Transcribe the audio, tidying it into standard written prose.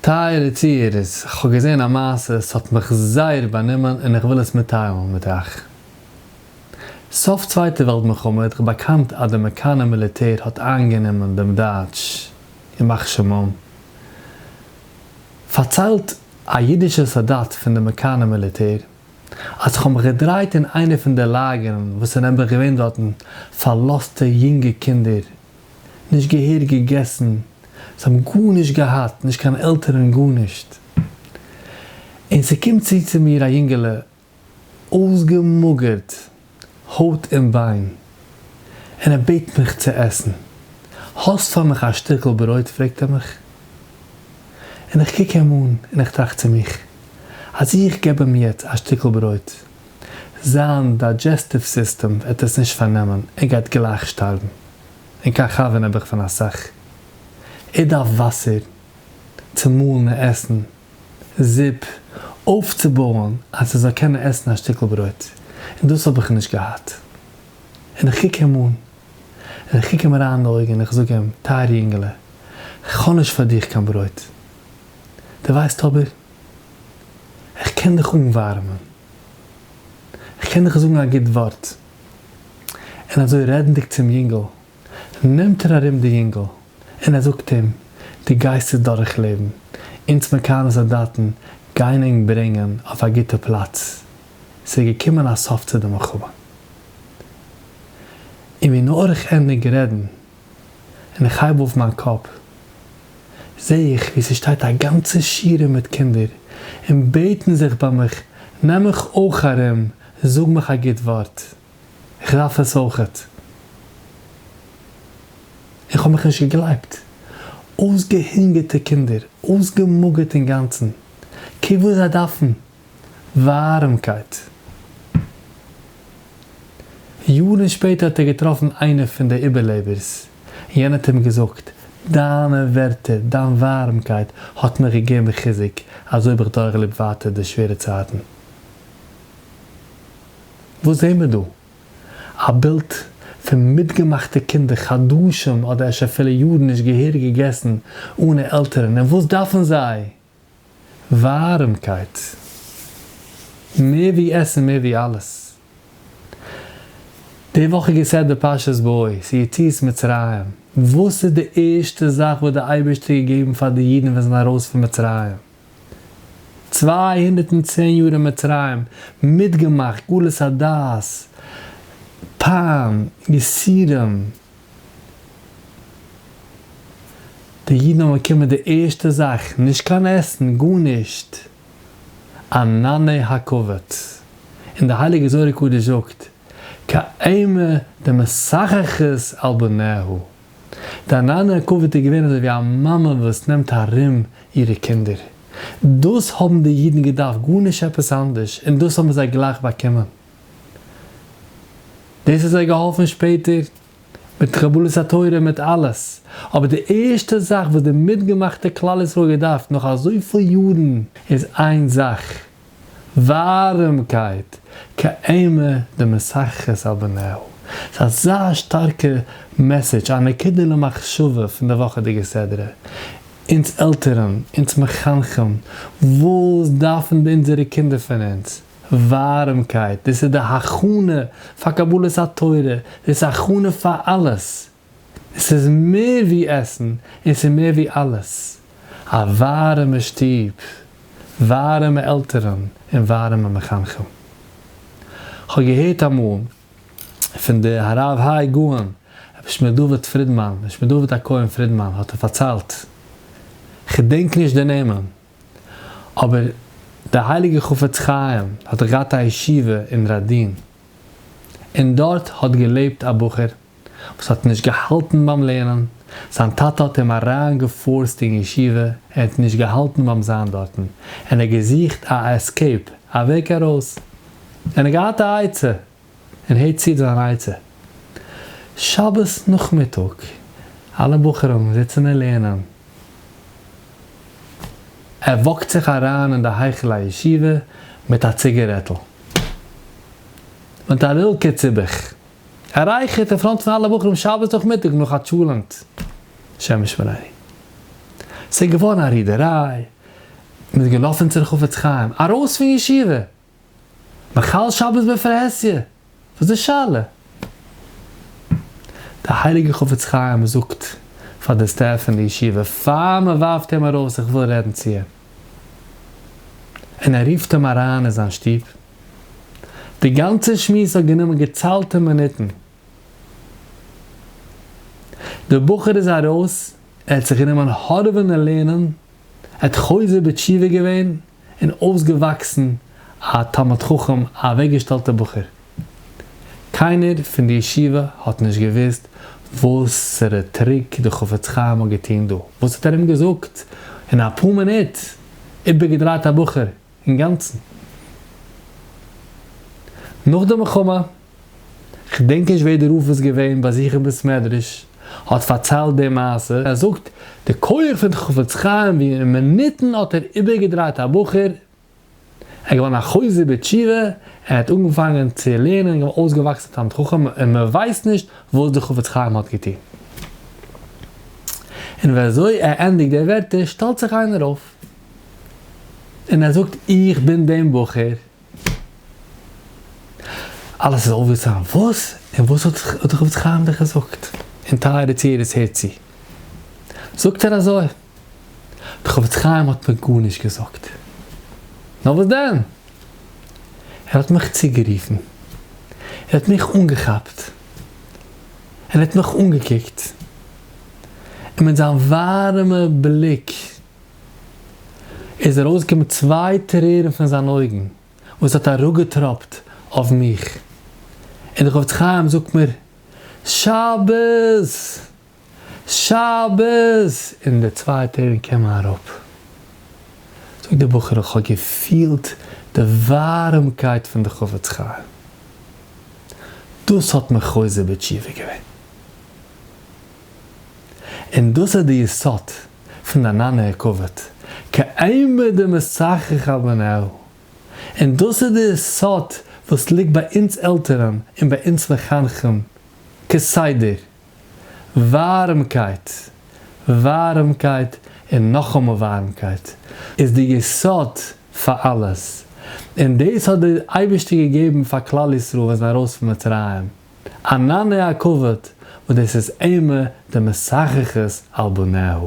טייערע צוהערערס, כ'האב געזען א מעשה, ס'האט מיך זייער באנומען און איך וויל עס מיטטיילן מיט אייך. סוף צווייטע וועלט מלחמה איז דאך באקאנט אז די אמעריקאנער מיליטער האט איינגענומען דעם דייטש, ימח שמם. פארציילט א אידישער סאלדאט פון די אמעריקאנער מיליטער, אז כ'האב מיך געדרייט אין איינע פון די לאגערן וואס איז נעבעך געווען דארטן פארלאזטע יונגע קינדער, נישט געהעריג געגעסן, זיי האבן גארנישט געהאט, נישט קיין עלטערן גארנישט, און ס'קומט צו צו מיר א יונגעלע אויסגעמאגערט הויט און ביין, און ער בעט מיך צו עסן, האסט פאר מיך א שטיקל ברויט פרעגט ער מיך, און איך קוק אים אן און איך טראכט צו מיך, אז איך געב אים יעצט א שטיקל ברויט, זיין digestive system וועט עס נישט פארנעמען, ער גייט גלייך שטארבן, און קיין חבר נעבעך פון אסאך, ער דארף וואסער, צומאלנע עסן, זופ, אויפצובויען אז ער זאל קענען עסן א שטיקל ברויט, און דאס האב איך נישט געהאט. און איך קוק אים אן, און איך קוק אים אריין אין די אויגן און איך זאג אים, טייער יונגעלע, איך האב נישט פאר דיך קיין ברויט, דו ווייסט אבער, איך קען דיך אנווארעמען, איך קען דיך זאגן א גוט ווארט. און אזוי רעדנדיג צום יונגל, נעמט ער ארום די יונגל און ער זאגט אים, דו גייסט עס דורכלעבן, אונז אמעריקאנער סאלדאטן גייען ענק ברענגען אויף א גוטע פלאץ, ס'איז געקומען א סוף צו די מלחמה. און ווי נאר איך ענדיג רעדן און איך הייב אויף מיין קאפ, זע איך ווי ס'שטייט א גאנצע שורה מיט קינדער און בעטן זיך ביי מיך, נעם מיך אויך ארום, זאג מיך א גוט ווארט. איך דארף עס אויכעט. איך האב מיך נישט געגלייבט. אויסגעהונגערטע קינדער, אויסגעמאגערט אינגאנצן. קוק וואס זיי דארפן. ווארעמקייט. יארן שפעטער האט ער געטראפן איינער פון די איבערלעבערס, און יענער האט אים געזאגט, דיינע ווערטער, דיין ווארעמקייט האט מיך געגעבן חיזוק, אזוי האב איך דורכגעלעבט ווייטער די שווערע צייטן. וואס זעהן מיר דא? א בילד פון מיטגעמאכטע קינדער חדשים אדער אפשר אפילו יארן נישט געהעריג געגעסן אנע עלטערן און וואס דארפן זיי? ווארעמקייט! מער ווי עסן מער ווי אלעס. די וואכיגע סדרה פרשת בא, ס'איז יציאת מצרים, וואס איז די ערשטע זאך וואס די אייבערשטער געגעבן פאר די אידן ווען זיי זענען ארויס פון מצרים? 210 יאר אין מצרים, מיטגעמאכט גלות הדעת, פיין, יסורים. די אידן האבן באקומען די ערשטע זאך, נישט קיין עסן, גארנישט, ענני הכבוד. און די הייליגע זוהר הקדוש זאגט, כאימא דמסככת על בניה. די ענני הכבוד איז געווען אזוי ווי א מאמע וואס נעמט ארום אירע קינדער. דאס האבן די אידן געדארפט, גארנישט עפעס אנדערש, און דאס האבן זיי גלייך באקומען. דאס האט זיי געהאלפן שפעטער מיט קבלת התורה מיט אלעס, אבער די ערשטע זאך וואס די מיטגעמאכטע כלל ישראל האט געדארפט נאך אזויפיל יארן איז איין זאך, ווארעמקייט, כאימא דמסככת על בניה. ס'איז אזא שטארקע message, א נקודה למחשבה פון די וואכעדיגע סדרה. אונז עלטערן, אונז מחנכים, וואס דארפן אונזערע קינדער פון אונז? ווארעמקייט, דאס איז די הכנה פאר קבלת התורה, דאס איז הכנה פאר אלעס. עס איז מער ווי עסן און ס'איז מער ווי אלעס. א ווארעמע שטוב, ווארעמע עלטערן און ווארעמע מחנכים. כ'האב געהערט אמאל פון די הרב האי גאון רבי שמואל דוד פרידמאן, רבי שמואל דוד הכהן פרידמאן האט ער פארציילט, כ'דענק נישט די נעמען, אבער די הייליגע חפץ חיים האט דאך געהאט א ישיבה אין ראדין, און דארט האט געלעבט א בחור וואס האט נישט געהאלטן ביים לערנען, זיין טאטע האט אים אריין געפארסט אין ישיבה, ער האט נישט געהאלטן ביים זיין דארטן, און ער האט געזוכט א escape, א וועג ארויס, און ער האט געהאט א עצה, און הערט צו זיין עצה. שבת נאכמיטאג, אלע בחורים זיצן און לערנען, ער וואקט זיך אריין אין די היכל הישיבה מיט א ציגערעטל, מיט א לילקע ציבעך, ער רייכערט אין front פון אלע בחורים שבת נאכמיטאג נאך א טשולענט. השם ישמרינו. ס'איז געווארן א רידעריי, מ'איז געלאפן צו די חפץ חיים, ארויס פון ישיבה! מחלל שבת בפרהסיא! וואס איז די שאלה? די הייליגע חפץ חיים זאגט פאר די staff אין די ישיבה פאר מען ווארפט אים ארויס איך וויל רעדן צו אים. און ער רופט אים אריין אין זיין שטוב. די גאנצע שמועס האט גענומען געציילטע מינוטן. דער בחור איז ארויס, ער האט זיך גענומען הארעווען אין לערנען, ער האט חוזר בתשובה געווען, און אויסגעוואקסן א תלמיד חכם, א אוועקגעשטעלטע בחור. קיינער פון די ישיבה האט נישט געוואוסט וואסערע trick די חפץ חיים האט געטון דא, וואס האט ער אים געזאגט אין אפאר מינוט איבערגעדרייט א בחור אינגאנצן. נאך די מלחמה כ'דענק נישט ווער די רב איז געווען ביי זיך אין בית מדרש האט פארציילט די מעשה, ער זאגט די כח פון חפץ חיים ווי אין מינוטן האט ער איבערגעדרייט א בחור, ער איז געווארן א חוזר בתשובה, ער האט אנגעפאנגען צו לערנען און אויסגעוואקסן א תלמיד חכם און מען ווייסט נישט וואס די חפץ חיים האט געטון. און ווי אזוי ער ענדיגט די ווערטער שטעלט זיך איינער אויף און ער זאגט איך בין דעם בחור. אלעס איז אויפגעשטאנען, וואס? און וואס האט דער חפץ חיים דיך געזאגט? און טייערע צוהערערס הערט צו, זאגט ער אזוי, דער חפץ חיים האט מיר גארנישט געזאגט, נאר וואס דען? ער האט מיך צוגערופן, ער האט מיך אנגעכאפט, און ער האט מיך אנגעקוקט, און מיט זיין ווארעמע בליק איז ארויסגעקומען צוויי טרערן פון זיין אויגן וואס האט אראפגעטראפט אויף מיך, און דער חפץ חיים זאגט מיר, שבת! שבת! און די צוויי טרערן קומען אראפ. זאגט דער בחור, איך האב געפילט די ווארעמקייט פון די חפץ חיים, דאס האט מיך חוזר בתשובה געווען. און דאס איז די יסוד פון די ענני הכבוד, כאימא דמסכך על בניה, און דאס איז די יסוד וואס ליגט ביי אונז עלטערן און ביי אונז מחנכים כסדר, ווארעמקייט, ווארעמקייט און נאכאמאל ווארעמקייט, איז די יסוד פאר אלעס, און דאס האט דער אייבערשטער געגעבן פאר כלל ישראל ווען זיי זענען ארויס פון מצרים. ענני הכבוד, וואס דאס איז אימה דמסככת על בניה.